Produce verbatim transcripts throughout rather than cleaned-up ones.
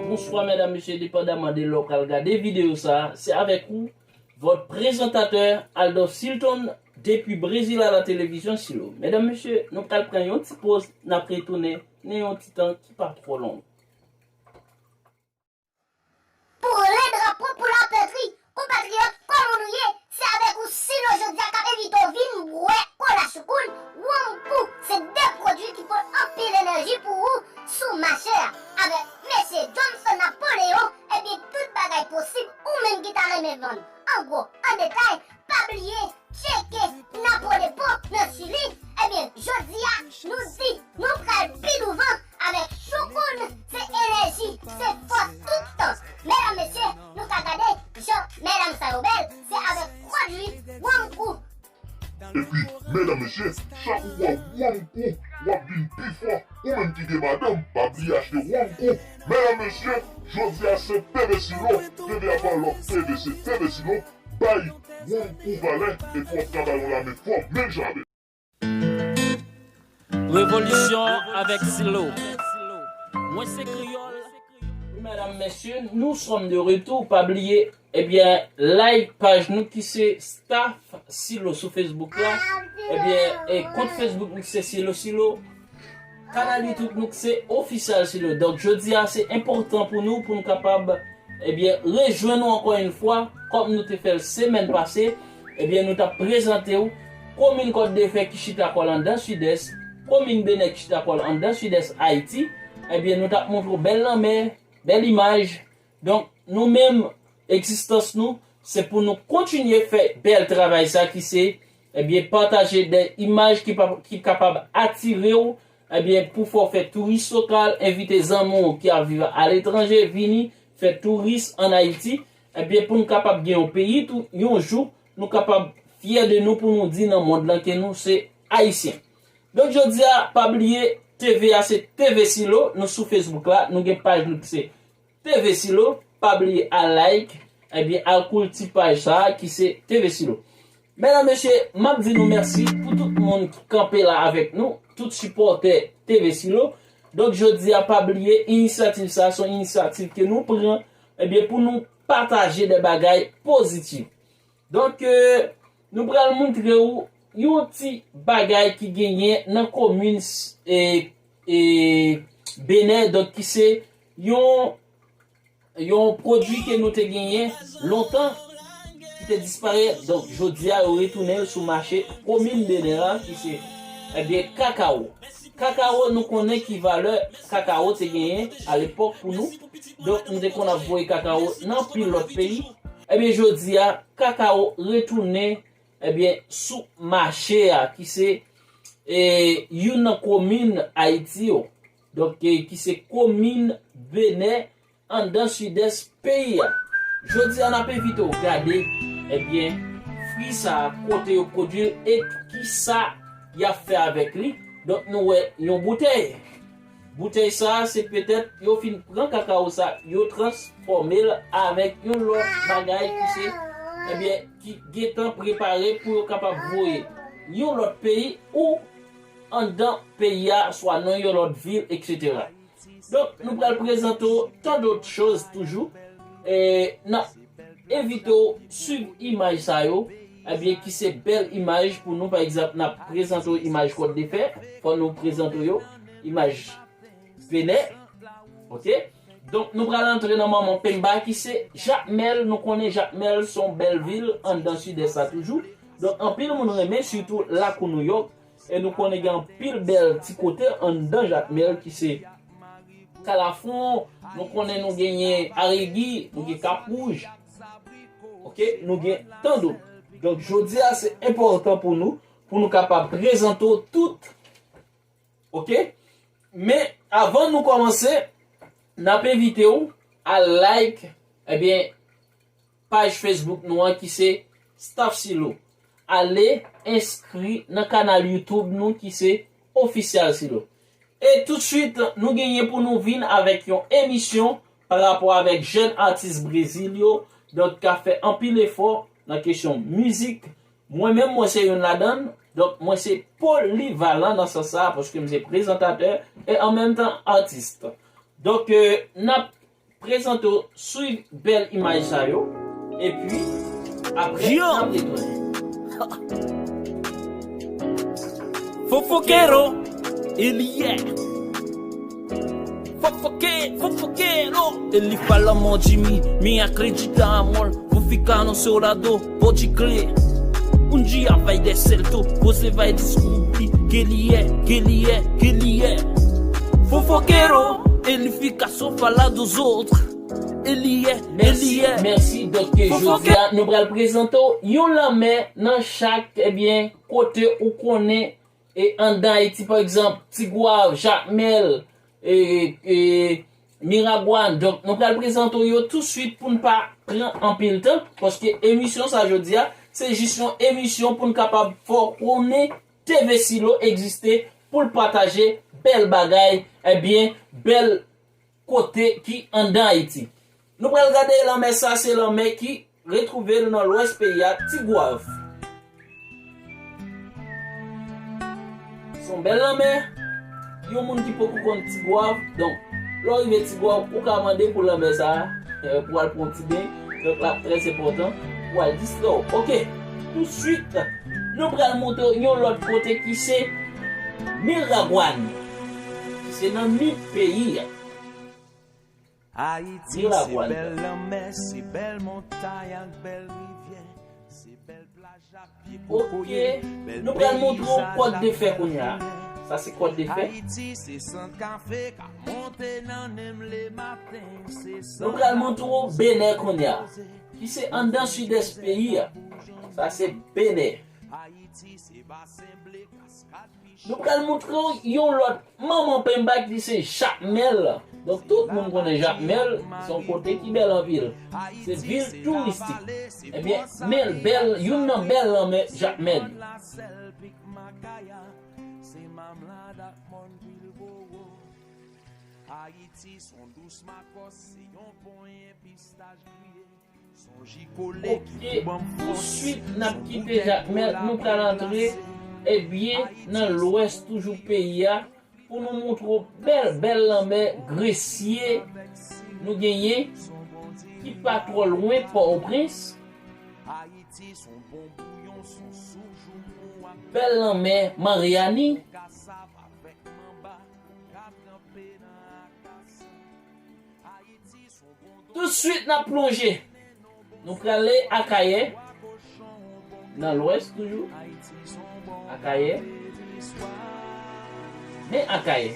Bonswa medam, mesye, depandaman de lè w pral gade videyo sa a, se avèk ou, vòt prezantatè Aldolf Silton, depi Brezil à la télévision Silo. Medam, mesye, nou pral pran yon ti poz, n ap retounen nan yon ti tan ki pa twò long. Pou le drapo, pou lapatri, konpatriyòt, kòman nou ye? Se avèk ou Silo jodi a k ap envite w vin bwè kola choukoun, wonm kou, se de pwodui ki pote anpil enèji pou ou sou mache a. Avèk mesye Johnson Napoleon, ebyen tout bagay posib, ou menm ki ta renmen vann an gwo, an detay, pa bliye tcheke Napoleon nan Chili. Ebyen, jodi a, nou di, nou pral pi douvan avèk choukoun, se enèji, se fòs tout tan. Medam, mesye, nou ka gade jan medam sa yo bèl, se avèk pwodui wonm kou. Epi, medam, mesye, chak ou bwè wonm kou, w ap vin pi fò. Ou menm ki gen madanm, pa bliye achte wonm kou. Medam, mesye, jodi a se T V Silo, T V a pa lòt T V, se T V Silo, bay wonm kou valè, epi w ap ka bay yon lame fò, menm jan avè l. Revolisyon avèk Silo. Mwen se kreyòl. Wi, medam, mesye, nous sommes de retour. Pa bliye, ebyen, like paj nou ki se Staff Silo sou Facebook la. Ebyen, e kont Facebook nou ki se Silo Silo. Kanal YouTube nou ki se Official Silo. Donk, jodi a, se enpòtan pou nou, pou nou kapab, ebyen, rejwenn nou ankò yon fwa, kòm nou te fè l semèn pase. Ebyen, nou t ap prezante w komin Kòt de Fè ki chita kò l anndan Sidès, komin Benè ki chita kò l anndan Sidès Ayiti. Ebyen, nou t ap montre w bèl lanmè, bèl imaj. Donk, nou menm, egzistans nou, se pou nou kontinye fè bèl travay sa ki se, ebyen, pataje de imaj ki, pa, ki kapab atire w, ebyen, pou fè w fè touris lokal, envite zanmi w ki ap viv aletranje vini fè touris ann Ayiti, ebyen, pou n kapab gen yon peyi tou, yon jou, nou kapab fyè de nou pou nou di nan mond lan ke nou se Ayisyen. Donk, jodi a, pa bliye, T V a se T V Silo, nou sou Facebook la, nou gen paj nou ki se T V Silo, pa bliye al like, ebyen, al koul ti paj sa a ki se T V Silo. Medam, mesye, m ap di nou mèsi pou tout moun ki kanpe la avèk nou, tout sipòtè T V Silo. Donk, jodi a, pa bliye, inisyativ sa a se yon inisyativ ke nou pran, ebyen, pou nou pataje de bagay pozitif. Donk, e, nou pral montre w yon ti bagay ki genyen nan komin, e, e, Benè, donk, ki se yon, yon pwodui ke nou te genyen lontan, ki te disparèt. Donk, jodi a, yo retounen l sou mache komin Benè a, ki se, ebyen, kakawo. Kakawo, nou konnen ki valè kakawo te genyen alepòk pou nou. Donk, nou te konn ap voye kakawo nan anpil lòt peyi. Ebyen, jodi a, kakawo retounen, ebyen, sou mache a, ki se, e, youn nan komin Ayiti yo. Donk, e, ki se komin Benè, anndan Sidès peyi a. Jodi a, n ap envite w gade, ebyen, fwi sa a, kote yo pwodui l e kisa y ap fè avèk li. Donk, nou wè yon boutèy. Boutèy sa a, se petèt yo fin pran kakawo sa, yo transfòme l avèk yon lòt bagay ki se, ebyen, ki gentan prepare pou yo kapab voye yon lòt peyi ou anndan peyi a, swa nan yon lòt vil, etsetera. Donk, nou pral prezante w tant d'autres choses toujou. E, n ap envite w swiv imaj sa yo, ebyen, ki se bèl imaj pou nou. Pa egzanp, n ap prezante w imaj Kòt de Fè, fò nou prezante w yo, imaj Benè. Oke? Donk, nou pral antre nan manman penba ki se Jakmèl. Nou konnen Jakmèl se yon bèl vil anndan Sidès la toujou. Donk, anpil moun renmen, sitou lakou Nouyòk. E nou konnen gen anpil bèl ti kote anndan Jakmèl ki se Kalafon, nou konnen nou genyen Aregi, nou gen Kap Wouj. Oke, nou gen tant d'autres. Donk, jodi a, se enpòtan pou nou, pou nou kapab prezante w tout. Oke? Men, avan nou kòmanse, n ap envite w al like, ebyen, paj Facebook nou an ki se Staff Silo. Ale enskri nan kanal YouTube nou ki se Official Silo. E toutswit, nou genyen pou nou vin avèk yon emisyon pa rapò avèk jèn atis Brezil yo, donk k ap fè anpil efò nan kesyon mizik. Mwen menm, mwen se youn ladan l, donk mwen se polivalan nan sans sa a, paske m se prezantatè e an menm tan atis. Donk, e, n ap prezante w, swiv bèl imaj sa yo, epi apre, yo, n ap retounen. Fofokero, e li ye. Fofoke, fofokero, e li fala mó de mim, me acredita amor, vou ficar no seu lado, pode crer. Um dia vai dar certo, você vai descobrir que ele é, que ele é, que ele é. Fofoqueiro, ele fica só falar dos outros. Ele é, ele é. Mèsi, mèsi. Donk, jodi a, nou pral prezante w yon lanmè nan chak, ebyen, kote ou konnen, e anndan Ayiti, pa egzanp, Tigwav, Jakmèl, e, e, Miragwàn. Donk, nou pral prezante w yo touswit pou n pa pran anpil tan, paske emisyon sa jodi a, se jis yon emisyon pou n kapab fè w konnen T V Silo egziste, pou l pataje bèl bagay, ebyen, bèl kote ki anndan Ayiti. Nou pral gade lanmè sa, se lanmè ki retwouve l nan lwès peyi a, Tigwav. Se yon bèl lanmè. Yon moun ki poko konn Tigwav, donk, lè w rive Tigwav, ou ka mande pou lanmè sa a, eh, pou w al pran yon ti beny. Donk, l ap trè enpòtan pou w al distrè w. Oke, touswit, nou pral montre w yon lòt kote ki se Miragwàn, ki se nan nip peyi a. Ayiti, se bèl lanmè, se bèl montay ak bèl rivyè, se bèl plaj ak pye kokoye. Oke, nou pral montre w Kòt de Fè kounye a. Sa se Kòt de Fè. Ayiti, se sant kafe k ap monte nan nen m lematen, se sant. Nou pral montre w Benè kounye a, ki se anndan sidès peyi a. Sa se Benè. Ayiti, se basen ble, kaskad. Nou pral montre w yon lòt manman penba ki se Jakmèl. Donk, tout moun konnen Jakmèl, se yon kote ki bèl anpil. Se vil touristik. Ebyen, men bèl, youn nan bèl lanmè Jakmèl. Ayiti, se yon dous makòs, se yon ponyen pistach griye. Oke, touswit n ap kite Jakmèl, nou pral antre, ebyen, nan lwès toujou peyi a, pou nou montre w bèl, bèl lanmè gresye nou genyen, ki pa twò lwen Pòtoprens. Bèl lanmè Maryani. Touswit n ap plonje. Nou prale Akayè, nan lwès toujou. Akayè. Men Akayè.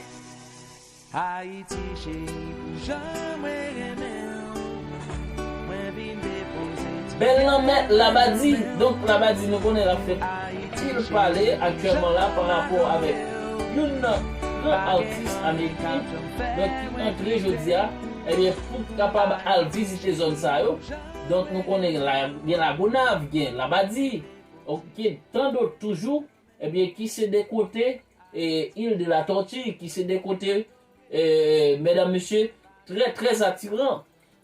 Ayiti cheri, pou jan mwen renmen w, mwen vin depoze ti bèl lanmè Labadi. Donk, Labadi, nou konnen l ap fè anpil pale aktyèlman la pa rapò avèk youn nan gran atis ameriken, donk, ki antre jodi a, ebyen, pou kapab al vizite zòn sa yo. Donk, nou konnen la, gen Lagonav, gen Labadi, ok, gen tan dòt toujou, ebyen, ki se de kote, e, Île de la Tortue, ki se de kote, e, medam, mesye, trè, trè atiran.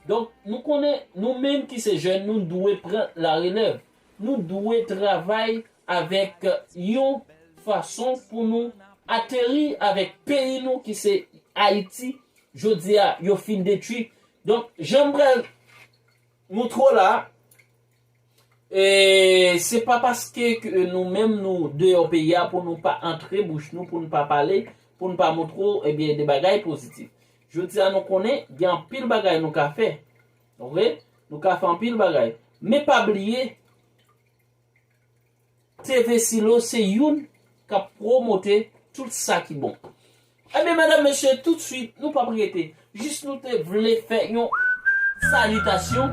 Donk, nou konnen, nou menm ki se jèn, nou dwe pran larelèv. Nou dwe travay avèk yon fason pou nou ateri avèk peyi nou ki se Ayiti. Jodi a, yo fin detwi. Donk, jan m pral montre w la, e se pa paske ke nou menm nou deyò peyi a pou nou pa antre bouch nou, pou nou pa pale, pou nou pa montre w, ebyen, de bagay pozitif. Jodi a, nou konnen gen anpil bagay nou ka fè. Oke? Nou ka fè anpil bagay. Men pa bliye, T V Silo se youn k ap pwomote tout sa ki bon. Ebyen, medam, mesye, toutswit, nou p ap rete. Jis nou te vle fè yon salitasyon.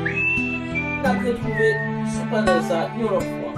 N ap retwouve sou panèl sa yon lòt fwa.